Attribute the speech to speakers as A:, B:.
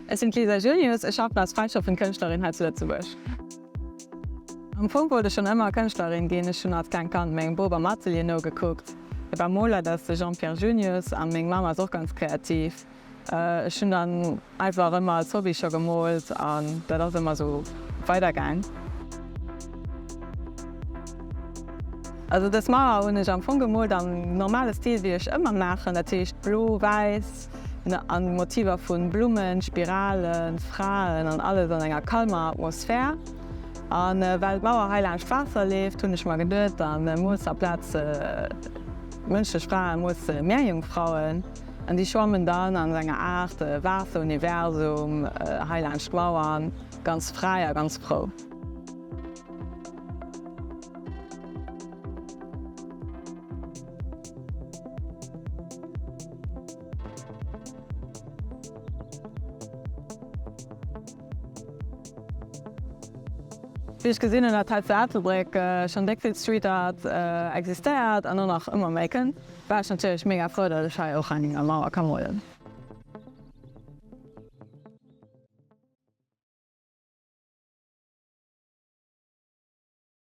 A: Ech sinn d'Lisa Julius, ech schaffen als fräischaffend Kënschtlerin hei zu Lëtzebuerg. Am Fong wollt ech schonn ëmmer Kënschtlerin ginn. Ech hunn als klengt Kand mengem Bop am Atelier nogekuckt. Hie war Moler, dat ass de Jean-Pierre Junius, a meng Mamm ass och ganz kreativ. Ech hunn dann einfach ëmmer als Hobby scho gemoolt an dat ass ëmmer esou weidergaang. Also dës Mauer hunn ech am Fong gemoolt am normale Stil wéi ech ëmmer maachen, dat heescht blo, wäiss an Motiver vun Blummen, Spiralen, Fraen an alles an enger kalmer Atmosphär. An well d'Mauer hei laanscht d'Waasser leeft, hunn ech mer geduet, dann mools de aplaz mënschlech Fraen, mools de Meerjungfrauen an déi schwammen dann an enger Aart Waasseruniversum hei laanscht d'Mauer, ganz fräi a ganz frou. Wéi ech gesinn hunn, datt hei zu Ettelbréck schonn déck vill Street Art existéiert an och nach ëmmer méi kënnt, war ech natierlech mega frou, datt ech hei och eng Mauer ka molen.